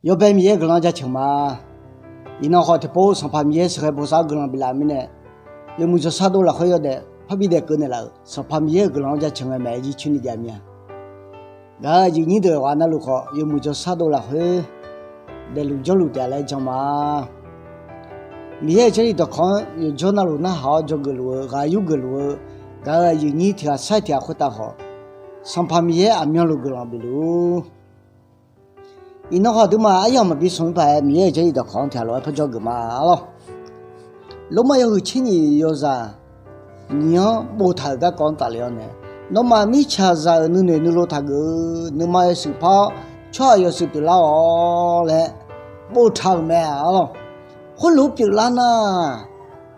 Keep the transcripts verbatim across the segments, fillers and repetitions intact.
Yawbae Miqyaer-euq guiqlanq-anr jaceuq ma. Iqnan khawf tiqpov Sanqpaq Miqyaer sheuqghae bosav-awr guiqlanq biflaf-euq mirnae, yawmuiq jawrshar dov lafkhoer yawdaef parbi daef keuv naeqlaf-euq Sanqpaq Miqyaer-euq guiqlanq-anr jaceuq ngae maeq-aer jircoer ni jav mir-a. Gaq-euq aqyuif nyir deuq ghaq navluf khawf, yawmuiq jawrshar dov lafkhoer daefluf jawrluf taef laer jan ma. Miqyaer-euq Jarlif dawqkawq-anr yawqjawr navluf narhaq-awr dzawgeuf luf-eu ghaq yurgeuf luf-eu, gaq-euq aqyuif nyir tiq ghaq sair tiq ghaq khoertav khawf, Sanqpaq Miqyaer aqmyanluf guiqlanq bifluf-ur. Iqnan khawf aqduimaf aryamq maqbi smq-ir paq-aer Miqyaer-euq Jarlif dawqkawq-anr tiq ghaq lof-aer parjawr geuf ma lawr. Lormav yawhuiq tser nyiq yawzaq nyiq-anr boftaq-euq garkawv-anr tafler-awr nae, nawmaf mirtsaqzaq-euq nuinoeq nuilov taqgeuf-eu nuima yawshuif par-awr tsawrhaq yawshuif pyeuflar-awq laer boftaq-euq mae arlawr. Khoerlof-aer pyeuflar nar,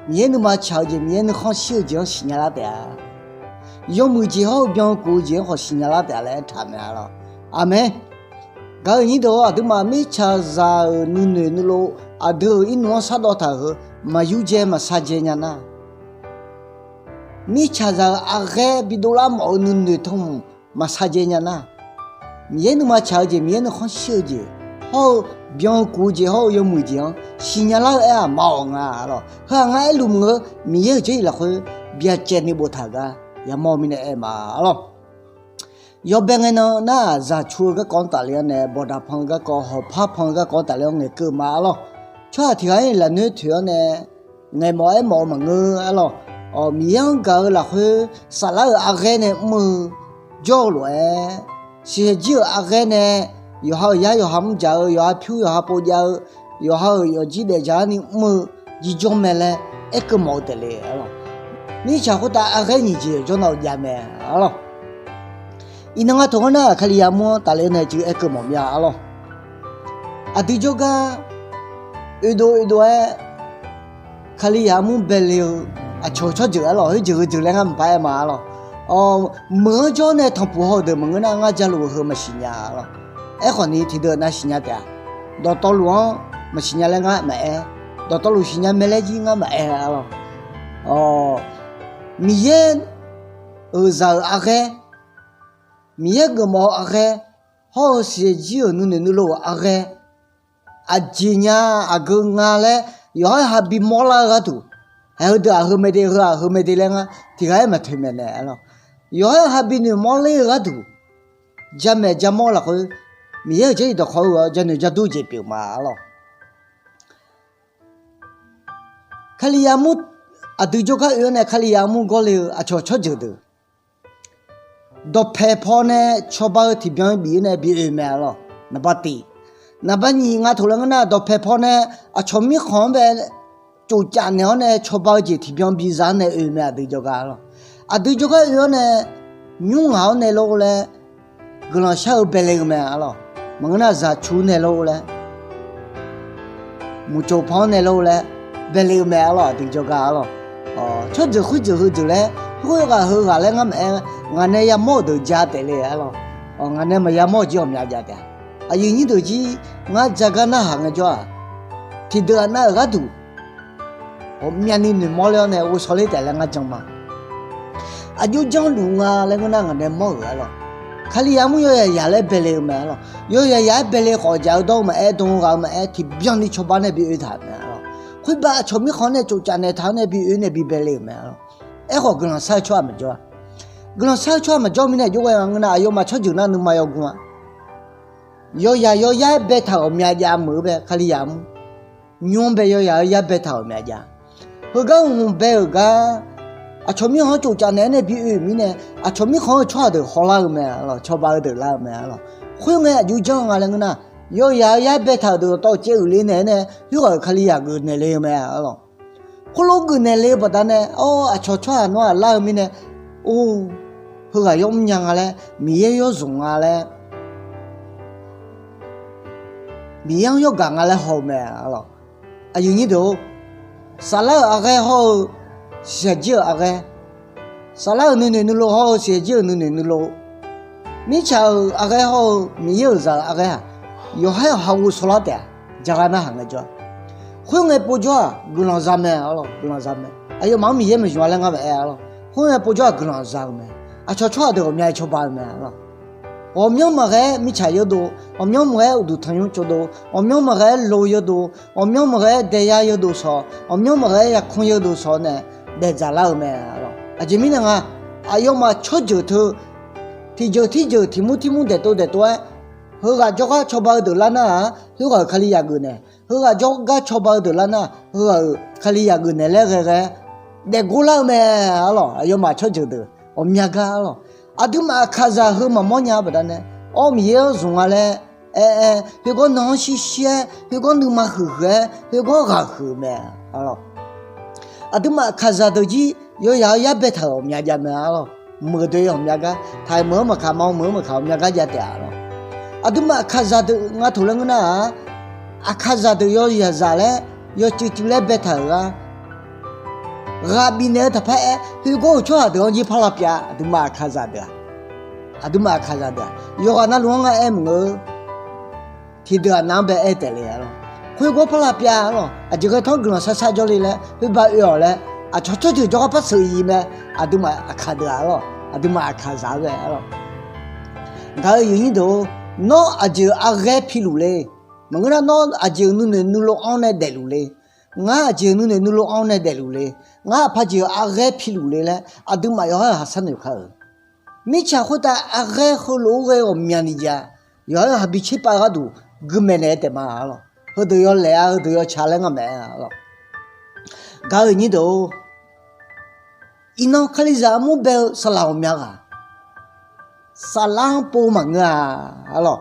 Miqyaer nuima tsaq-eu jeq, Miqyaer nuikhanr shir-eu jeq-anr siqnya lar taef-a. Yawmuiq jeq hawr-eu byankuf-eu jeq-anr khawf siqnya lar taef-a laer aertaq-euq mae arlawr. Aqmeq. Gaq-euq nyir deuq-or, aqduimaf mirtsaqzaq-euq nuinoeq nuilov aqdui-euq irnmq-anr shardawv taq-euq heu maqyurdzae maqsardzae nya nar, mirtsaqzaq-euq arghaer bidov lar mawf-eu nuinoeq tanqmuq maqsardzae nya nar, Miqyaer nuima tsaq-eu jeq, Miqyaer nuikhanr shir-eu jeq hawr-eu byankuf-eu jeq hawr-eu yawmuiq jeq-anr siqnya lar-eu aer-aq maqawq nga arlawr. Heu-aq ngar aerluf maqngeur, Miqyaer-euq Jarlif lafkhoer byacaevni boftaq-euq gar yamawr-eu mirnae aer ma arlawr. Yawbae ngae nan nar-aq, zaq cu-eu garkawv-anr tafler-awr nae, bawqdaq pan-eu garkawv, hawqpar pan-eu garkawv-anr tafler-awr ngaeqkeuv ma arlawr. Tsawrhaq tiq ghaq-anr lafnoer toeq-awr nae ngaeqmawf aermawf-eu maqngeur arlawr. Miqyaer-anr gaq-eu lafkhoer saflar-euq arghaer nae mr-eu jawr-eu lof-aer, siqsaq jir-euq arghaer nae yawqha-euq yar yawqha mr dzaq-eu, yawqha pyur yawqha pov jav-eu, yawqha-euq yawqjir daefdzaq-anr ni mr-eu jirjawr mae laer aerkeuv mawf-eu taef le arlawr. Mirtsaq khoertav arghaer nyiq jeq yawqjawr nav-eu jav mae arlawr. Iqnan nga taq-anr nar, Kalizaq mur-anr tafler nae cuiv aerkeuv mawf mir-a arlawr. Aqdui jawrgar oedov oedov-aer Kalizaq mur baele-eu aqcawq tsawrjeuq arlawr, khoerjeuq heu jeuq laer ngar maqpar aer ma arlawr. Meuq-anr jawr nae tanqpuq haw-eu deuq maqngeur nar, ngar jaluf-eu heu maqsiq nya arlawr. Aerkhawf ni tiqdeuq nav siqnya taef-a. Dawqtawvluf-anr maqsiq nya laer ngar maqaer. Dawqtawvluf siqnya mae laer jir ngar maqaer arlawr. Miqyaer-euq zaq-euq arghaer, Miqyaer geufmawf-eu arghaer, hawr-eu siqsaq jir-euq nuinoeq nuilov-euq arghaer, aqjeq nya aqgeu nga laer yawqha-aer ha bimawr lar-eu gharduq, haeq heudeuq-aq heu mae de, heu-aq heu mae de laer ngar tiq ghaq-aer maqtoeq maeqnaeq arlawr. Yawqha-aer ha binoeq mawrler-eu gharduq, jamaeq jamawr lafkhoer Miqyaer-euq Jarlif dawqkawq-eu ghaq-awr janoeq jadur jeq pyeuf ma arlawr. Kalizaq mur, aqdui jawrgar oe-awr nae Kalizaq mur gawrle-eu aqcawq tsawrjeuq deuq, dawqpaeq paw nae cawba-eu tiqbyan bif-awr nae bi oe mae arlawr. Naqba tiq. Naqba nyiq nga taq laer ngeur nar, dawqpaeq paw nae aqcawq mirkhanq-anr bae tsofcaf naeq-awr nae cawba-eu jeq tiqbyan biza-awr nae oe mae aqdui jawrgar arlawr. Aqdui jawrgar oe-awr nae nymr ngaq-awr nae lor laer guiqlanq shar-eu baele-eu mae arlawr. Maqngeur nar zaq cu nae lor laer, muiqcoq pan-anr nae lor laer baele-eu mae arlawr, aqdui jawrgar arlawr. Tsawrjeuq khoerjeuq heu jeuq laer, khoerghaq heughaq laer ngar maqaer, ngaq nae yamawr-euq deuq ja taef le arlawr. Ngaq nae maqya mawr-eu jir ghawqmya jav taef-a. Aqyuif nyir deuq jir ngar jagar narhaq ngaejawr-aq, tiqdeuq-aq nav-euq gharduq ghawqmyani noeqmawr ler-awr nae ghovshaw ler taef laer ngar jan ma. Aqjox janrluf nga laer ngeur nar ngaq nae mawr-euq arlawr. Kalizaq mur yawyaq yaq laer baele-eu mae arlawr. Yawyaq yaq-aer baele khawf jaq-eu dawr-eu maqaer, dm-eu ghaq-eu maqaer, tiqbyan ni cawba nae bi oe taq-euq mae arlawr. Khoerbav aqcawq mirkhanq nae tsofcaf naeq taq-awr nae bi oe nae bi baele-euq mae arlawr. Aerkhawf guiqlanq shar-eu tsawrhaq maqjawr-a. Guiqlanq shar-eu tsawrhaq maqjawr mirnae jov ghae-a ngeur nar, aqyawfmaf tsawrjeuq nar nuima yawguv-a. Yawyaq yawyar-aer bae taq-euq ghawqmya jav meuq-eu bae Kalizaq mur. Nymr bae yawyaq-eu yar bae taq-euq ghawqmya jav. Heugar hmq bae-euq gar aqcawq mirkhanq-anr tsofcaf naeq-aer nae bi oe-euq mirnae, aqcawq mirkhanq-eu tsawrhaq deuq hawlar-eu mae arlawr, cawba-eu deuq lar-eu mae arlawr. Khoerngae aqjox janr nga laer ngeur nar, yawyaq-eu yar bae taq-euq deuq dawqtawv caev uiqle naeq-aer nae, khoerghaq-euq Kalizaq geufnaeq le-eu mae arlawr. Khoerlof geufnaeq le-eu baqdanae, or, aqcawq tsawrhaq nawr-aq lar-eu mirnae, or, heughaq yawmr nya nga laer, Miqyaer yawzmq nga laer, Miqyaer-anr yawgaq nga laer haw-eu mae arlawr. Aqyuif nyir deuq-or, saflar-euq arghaer hawr-eu siqsaq jir-euq arghaer, saflar-euq nuinoeq nuilov hawr-eu siqsaq jir-euq nuinoeq nuilov, mirtsaq-euq arghaer hawr-eu Miqyaer-euq zaq-euq arghaer-aq, yawqha-aer ha ghovshaw lar taef-a. Jagar narhaq ngaejawr-a. Khoerngae povjawr-aq guiqlanq za mae arlawr, guiqlanq za mae. Aqyawfmaf-anr Miqyaer maqzmq-a laer ngar maqaer arlawr. Khoerngae povjawr-aq guiqlanq za-eu mae. Aqcawq tsawrhaq deuq ghawqmya-aer cawba-eu mae arlawr. Ghawqmyanr maqghae-aer mirtsaq yawdov, ghawqmyanr maqghae-aer uqduq tanqnymr tsovdov, ghawqmyanr maqghae-aer lo yawdov, ghawqmyanr maqghae-aer daeyar yawdov shawq, ghawqmyanr maqghae-aer yarkmr yawdov shawq nae daefdzaq lar-eu mae. Aqjeq mirnae nga, aqyawfmaf tsawrjeuq teu, tiqjeuq tirjeuq tiqmur tirmur daeftov daeftov-aer, heughaq jawrgar cawba-eu deuq lar nar-aq, khoerghaq-euq Kali yaqgeuf naeq, heughaq jawrgar cawba-eu deuq lar nar-aq, heughaq-euq Kali yaqgeuf naeq laer ghae ghae-aer daefgor lar-eu mae. Arlawq, aqyawfmaf tsawrjeuq deuq ghawqmya gar arlawq. Aqduimaf aqkaqzaq heu maqmawr nya-eu baqdanae, Awr, Miqyaer-anr zmq nga laer aer-aer, khoergawr nan-anr shir shir-aer, khoergawr nuima huiq huiq-aer, khoergawr ghaq huiq-eu mae. Arlawq, aqduimaf aqkaqzaq deuq jir yawyaq-eu yar baetaq-euq ghawqmya jav mae. Arlawq, meuq deuq ghawqmya gar, taq-iq meuq-anr maqkaq, ma meuq-anr maqkaq, ghawqmya gar jav taef-a. Arlawq, aqduimaf aqkaqzaq deuq nga toq laer ngeur nar-aq, aqkaqzaq deuq yawyaq zaq laer, yawcuiv cuiv laer baetaq-euq gar, ghaq bifnaeq-eu taqpar aer, khoergawr-euq tsawrhaq deuq-anr jir parla pyav. Aqduimaf aqkaqzaq deuq-aq, aqduimaf aqkaqzaq deuq-aq, yawqghaq navluf-anr ngar aer maqngeur. Tiqdeuq-aq nav-anr bae aer taef le. Arlawq, khoergawr parla pyav. Arlawq, aqjeq ghae tanr guiqlanq sar sar jawrle laer, khoerbav oe-awq laer, aqcawq tsawrjeuq jawrgar par sheuq-ir mae. Aqduimaf aqkaq deuq-aq arlawq, aqduimaf aqkaqzaq-eu mae. Arlawq, gaq-eu yaqnyir deuq-or, nawr aqjeq-euq arghaer piluf le. Maqngeur nar, nawr aqjeq-euq nuinoeq nuilov-anr nae daefluf le. Ngar aqjeq-euq nuinoeq nuilov-anr nae daefluf le. Ngar aqpaq jeq-euq arghaer piluf le laer, aqduimaf yawqha-euq haq sharnoeq kar-euq. Mirtsaq khoertav arghaer heulof-aer ghae ghawqmyani jav. Yawqha-euq haq bi tserpav-eu gharduq guimaeq naeq-aer taef ma. Arlawq, heudeuq yawlaeq-a, heudeuq yawtsaq laer ngar maeq-a. Arlawq, gaq-eu yaqnyir deuq-or, iqnan kalizaq armur bae-eu saqlaq ghawqmya ghaq, saflar-anr pov maqngeur-a. Arlawq,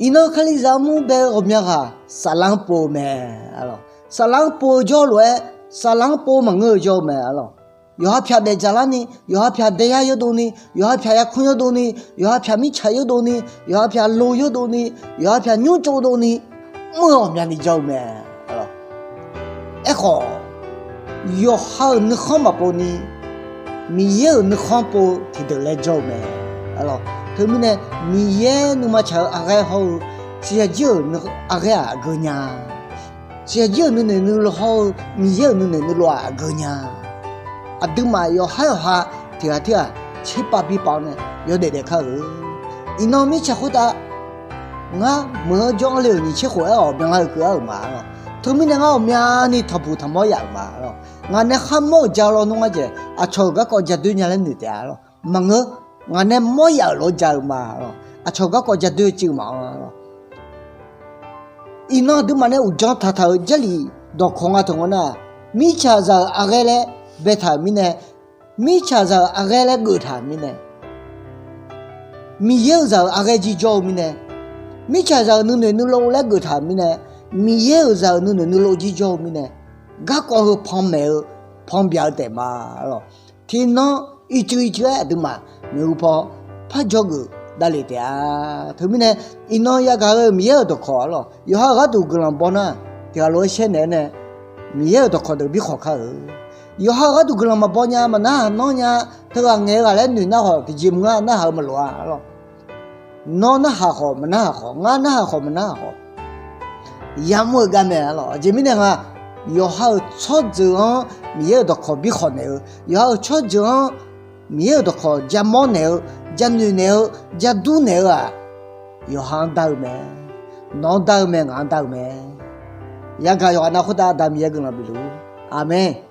iqnan kalizaq armur bae-eu ghawqmya ghaq saflar-anr pov-eu mae. Arlawq, saflar-anr pov-eu jawr lof-aer, saflar-anr pov maqngeur-eu jawr-eu mae. Arlawq, yawqha pyaq daefdzaq larni, yawqha pyaq daeyar yawdovni, yawqha pyaq yarkmr yawdovni, yawqha pyaq mirtsaq yawdovni, yawqha pyaq lo yawdovni, yawqha pyaq nymr tsov dovni, mr-eu ghawqmyani jawr-eu mae. Arlawq, aerkhawf, yawqha-euq nuikhanr maqpov ni, Miqyaer-euq nuikhanr pov-eu tiqdeuq laer jawr-eu mae. Arlawq, teumirnae Miqyaer nuima tsaq-eu arghaer hawr-eu, siqyaq jir-euq arghaer-aq aqgeu nya. Siqyaq jir-euq nuinoeq nuilov hawr-eu, Miqyaer-euq nuinoeq nuilov-aq aqgeu nya. Aqduimaf yawqhar yawqha tiq ghaq tir ghaq tserpav bipav-awr nae yawdaef daef kar-euq. Iqnan mirtsaq khoertav ngar meuq-anr jawr-anr le-euq nyiq tser khof aer-awq byanlar-eu keuv-ar-euq ma. Arlawq, teumirnae ngar ghawqmyani tanqpuq tanqmawr yaf-euq ma. Arlawq, ngaq nae kharmawr-euq ja lawnmr ngar jeq aqcawq-euq garkawv ja doer nya laer noeq taef-a. Arlawq, maqngeur, ngaq nae mawr yaf-euq lof-aer ja-eu ma. Arlawq, aqcawq garkawv ja doer-eu cuiv ma. Arlawq, iqnan aqduimaf nae uqdzan taqtaq-euq Jarlif dawqkawq nga teu ngeur nar, mirtsaqzaq-euq arghaer laer baetaq-euq mirnae, mirtsaqzaq-euq arghaer laer geuf taq-euq mirnae, Miqyaer-euq zaq-euq arghaer jir jawr-eu mirnae, mirtsaqzaq-euq nuinoeq nuilov laer geuf taq-euq mirnae, Miqyaer-euq zaq-euq nuinoeq nuilov jir jawr-eu mirnae, garkawv heu panmaeq-eu, panbya-eu taef ma. Arlawq, tiqnan ircuf ircuf-aer aqduimaf maeqhu paw par dzawgeuf davlef taef-a. Teumirnae iqnan yagaq-eu Miqyaer-euq dawqkawq arlawq, yawqha-euq gharduq guiqlanq baw nar, tiq ghaq lof-aer shaer naeq-aer nae Miqyaer-euq dawqkawq deuq birkhawq kar-euq. Yawqha-euq gharduq guiqlanq maqbaw nya, maqnarhaq nanr nya, teughaq ngaeq-eu ghaq laer noeq nar khawf tiqjeq maqngeur-a, narhaq-eu maqloq-a. Arlawq, nawr narhaq khawf maqnarhaq khawf, ngar narhaq khawf maqnarhaq khawf, yamr-eu gar mae. Arlawq, aqjeq mirnae nga, yawqha-euq tsawrjeuq-anr Miqyaer-euq dawqkawq birkhawq naeq-eu, yawqha-euq tsawrjeuq-anr Miqyaer-euq dawqkawq jamawr naeq-eu, janoeq naeq-eu, jadur naeq-eu-aq, yawqha-anr dar-eu mae. Nawq-anr dar-eu mae, ngaq-anr dar-eu mae. Yagaq yawqghaq nav khoertav Aqda Miqyaer guiqlanq bifluf-ur. Aqmeq.